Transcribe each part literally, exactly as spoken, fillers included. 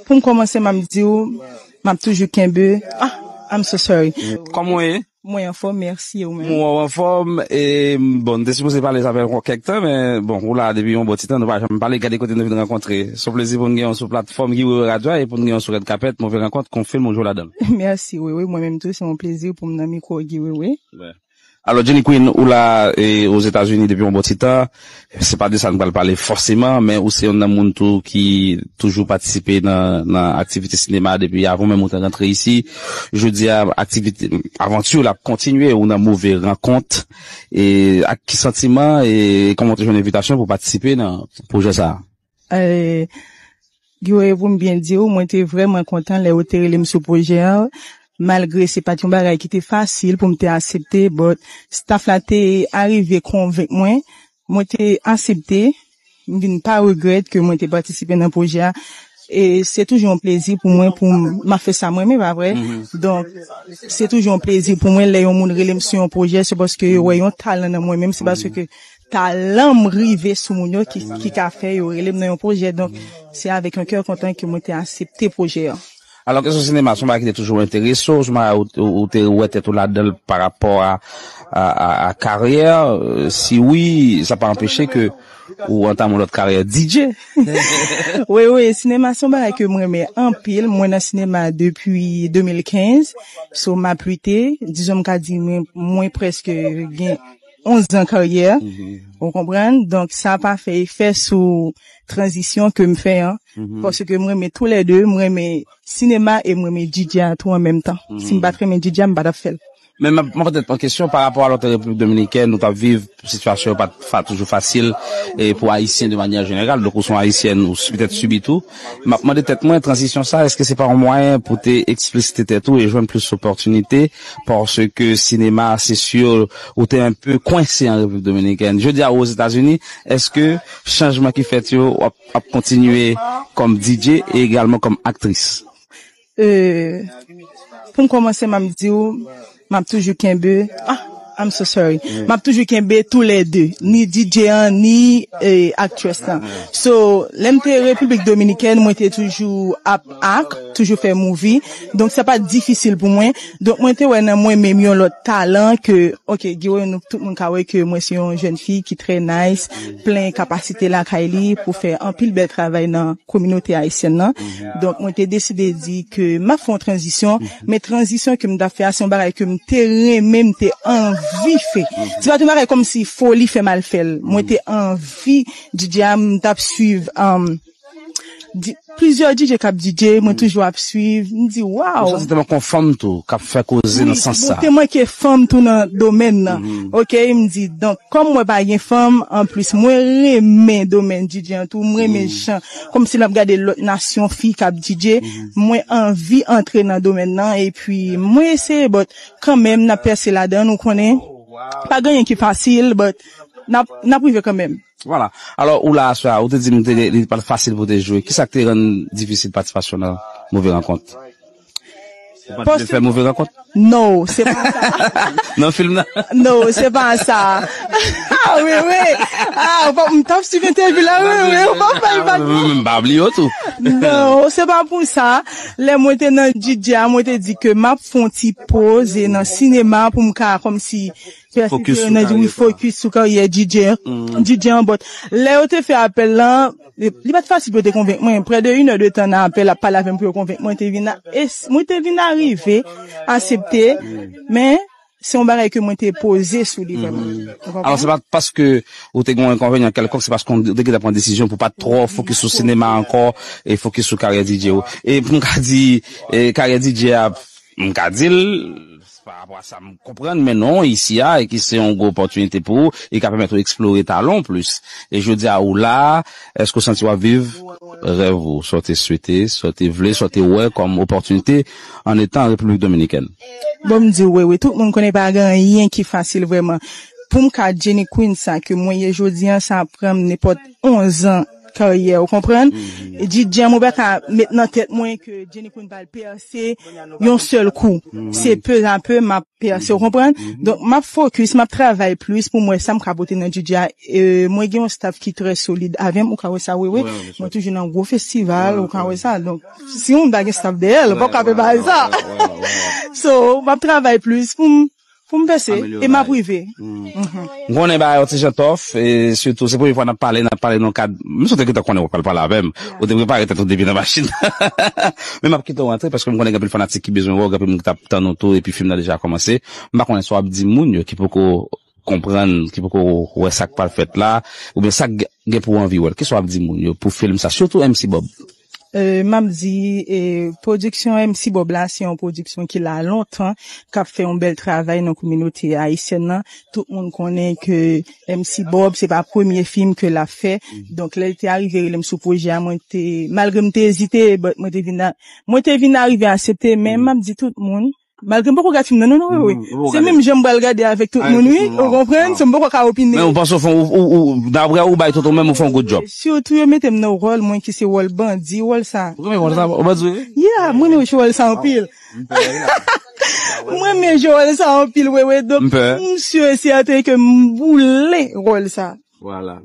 Pou m kòmanse, m ap di w, m ap toujou kenbe. Ah, I'm so sorry. Kòman w ye? Mwen anfòm, mèsi, e ou menm? Mwen anfòm, e, bon, n te sipoze pale sa fè kèk tan, men, bon, ou la depi yon bon ti tan, nou pa janm pale, gade kote nou vin rankontre. Se yon plezi pou n gen w sou platfòm Guy Wewe Radio a, e pou n gen w sou Red Carpet, Move Rankont, konfime w jwe ladan l. Mèsi, Wewe, mwen menm tou, se yon plezi pou m nan mikwo Guy Wewe. Alò, Jenny Queen, ou la, e, Ozetazini depi yon bon ti tan. Se pa de sa n pral pale fòseman, men ou se youn nan moun tou ki toujou patisipe nan, nan aktivite sinema depi avan menm ou te rantre isi. Jodi a, aktivite, avanti w la ap kontinye, ou nan Move Rankont. E ak ki santiman e kòman w te jwenn envitasyon pou w patisipe nan pwojè sa a? E, Guy Wewe, pou m byen di w, mwen te vrèman kontan lè yo te rele m sou pwojè a. Malgre se pa t yon bagay ki te fasil pou m te aksepte, but staff la te arive konvenk mwen. Mwen te aksepte, m vin pa regrèt ke mwen te patisipe nan pwojè a. E se toujou yon plezi pou mwen, pou m, m ap fè sa mwen menm, pa vre? Donk, se toujou yon plezi pou mwen lè yon moun rele m sou yon pwojè, se paske yo wè yon talan nan mwen menm, se paske talan m rive sou moun yo ki, ki ka fè yo rele m nan yon pwojè. Donk, se avèk yon kè kontan ke mwen te aksepte pwojè a. Alò, kesyon sinema, se yon bagay ki te toujou enterese w, se yon bagay ou, ou, ou te wè tèt ou ladan l pa rapò a, a, a, a karyè? Euh, si wi, sa pa anpeche ke ou antame yon lòt karyè D J. Wi, wi, sinema se yon bagay ke m renmen anpil. Mwen nan sinema depi de mil kenz. So, m ap lite. Dizon, m ka di mwen, mwen prèske gen onz an karyè. Ou konprann? Donk, sa pa fè efè sou tranzisyon ke m fè an. Paske m renmen toulède, m renmen sinema e m renmen D J a tou an menm tan. Si m pa t renmen D J a, m pa t ap fè l. Men m ap, m ap mete tèt mwen kesyon pa rapò a lòt Repiblik Dominikèn, nou t ap viv, sitiyasyon yo pa t fa, toujou fasil, e pou Ayisyen de manyè jeneral, donk ou se yon Ayisyèn, ou petèt sibi tou. M ap mande tèt mwen, tranzisyon sa, èske se pa yon mwayen pou te eksplisite tèt ou e jwenn plis opòtinite? Paske sinema, se si ou te enpe kwense an Repiblik Dominikèn. Jodi a, ou Ozetazini, èske chanjman ki fèt yo, w ap, ap kontinye kòm D J e egalman kòm aktris? Euh, pou m kòmanse, m ap di w, m ap toujou kenbe. Ah, I'm so sorry. M ap toujou kenbe toulède, ni D J an, ni, eh, actress lan. So, lè m te Repiblik Dominikèn, mwen te toujou ap act, toujou fè movie. Donk, sa pa t difisil pou mwen. Donk, mwen te wè nan mwen menm yon lòt talan ke, ok, Guy Wewe, nou, tout moun ka wè ke mwen se yon jèn fi ki trè nice, plen kapasite lakay li pou fè anpil bèl travay nan kominote ayisyèn nan. Donk, mwen te deside di ke m ap fè yon tranzisyon, men tranzisyon ke m t ap fè a, se yon bagay ke m te renmen, m te anvi fè. Se pa t yon bagay kòmsi foli fè m al fè l. Mwen te anvi D J a, m t ap swiv, um, di, plizyè D J k ap D J, mwen toujou ap swiv, m di, waw! Ou santi te manke yon fanm tou, k ap fè koze nan sans sa? Wi, mwen te manke fanm tou nan domèn nan. Ok, m di, donk, kòm mwen pa gen fanm, anplis, mwen renmen domèn D J an tou, mwen renmen jan, kòmsi n ap gade lòt nasyon fi k ap D J, mwen anvi antre nan domèn nan, epi mwen eseye, but kanmenm, n ap pèse ladan, ou konnen, pa gen anyen ki fasil, but n ap, n ap rive kanmenm. Vwala. Alò, ou la aswè a, ou te di m te, li pa t fasil pou te jwe. Kisa k te rann difisil patisipasyon nan Move Rankont? Ou pa t vle fè Move Rankont? No, se pa sa. Nan fim nan? No, se pa sa. Ah, wi, wi. Ah, ou pa, m t ap swiv entèvyou la, wi, wi. Ou pa fè l pa. Mwen menm, m pa bliye w tou. No, se pa pou sa. Lè mwen te nan D J a, mwen te di ke m ap fè yon ti poz e nan sinema pou m ka kòmsi pèsevere nan di wi, fokis sou karyè D J, D J an, but lè yo te fè apèl lan, li, li pa t fasil pou yo te konvenk mwen. Prè de inè de tan nan apèl, ap pale avè m pou yo konvenk mwen, te vin a, e s-, mwen te vin arive aksepte, men se yon bagay ke mwen te poze sou li vrèman. Ou konprann? Alò, se pa t paske ou te gen yon enkonvenyan kèlkonk, se paske ou te gentan pran desizyon pou pa t twò fokis sou sinema ankò e fokis sou karyè D J ou. E pou m ka di, e, karyè D J a, m ka di l, pa rapò a sa m konprann, men non, isi a, e ki se yon gwo opòtinite pou ou, e ka pèmèt ou eksplore talan w plis. E jodi a, ou la, èske w santi w ap viv rèv ou, sa w te swete, sa w te vle, sa w te wè kòm opòtinite an etan Repiblik Dominikèn? Bon, m di w, wi, wi, tout moun konnen pa gen anyen ki fasil vrèman. Pou m ka Jenny Queen sa ke mwen ye jodi a, sa pran m nenpòt onz an karyè, ou konprann? Djidja, mwen pa ka met nan tèt mwen ke Jenny Queen pral pèse yon sèl kou. Se pe a pe m ap pèse, ou konprann? Donk, m ap fokis, m ap travay plis pou m wè sa m ka pote nan Djidja. E, mwen gen yon staff ki trè solid avè m, ou ka wè sa, wi, wi. Mwen toujou nan gwo festival, ou ka wè sa. Donk, si yon pa gen staff dèyè l, pa ka pèse sa. So, m ap travay plis pou m, pou m pèse, e m ap rive. M konnen bagay yo ti jan tòf, e sitou se premye fwa n ap pale, n ap pale nan kad, m sot te gentan konnen w pral pale avè m, ou te prepare tèt ou depi nan machin. Men m ap kite w antre, paske m konnen gen anpil fanatik ki bezwen wè w, gen anpil moun ki t ap tann ou tou, epi fim nan deja kòmanse. M pa konnen sa w ap di moun yo ki poko konprann, ki poko wè sa k pral fèt la, oubyen sa k gen pou anvi wè l. Kisa w ap di moun yo pou fim sa, sitou M C Bob? M ap di, e, pwodiksyon M C Bob la, se yon pwodiksyon ki la lontan, k ap fè yon bèl travay nan kominote ayisyèn nan. Tout moun konnen ke M C Bob, se pa premye fim ke l ap fè. Donk, lè l te arive rele m sou pwojè a, mwen te, malgre m te ezite, but mwen te vin, mwen te vin arive aksepte, men m ap di tout moun, malgre m poko gad fim nan, non, non, wi, wi. Se menm jan m pral gade avèk tout moun, wi, ou konprann? So m poko ka opine. Men ou panse w fè, ou, ou, ou, daprè ou, bay tout ou menm, ou fè yon good job. Sitou yo mete m nan wòl, mwen ki se wòl bandi, wòl sa. Ou renmen wòl sa, ou bandi, wi? Yeah, mwen renmen wòl sa anpil. Mwen renmen wòl sa anpil, wi, wi. Donk, m si e sèten ke m boule wòl sa. Vwala.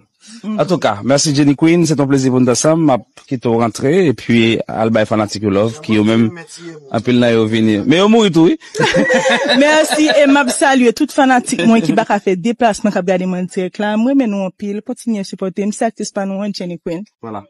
Antouka, mèsi Jenny Queen, se t on plezi pou n t ansanm. M ap kite w rantre epi al bay fanatik yo love, ki yo menm, anpil nan yo vini. Men yo mouri tou, wi. Mèsi, e m ap salye tout fanatik mwen ki pa ka fè deplasman k ap gade mwen dirèk la. Mwen renmen nou anpil, kontinye sipòte m, se aktris pa nou an, Jenny Queen. Vwala.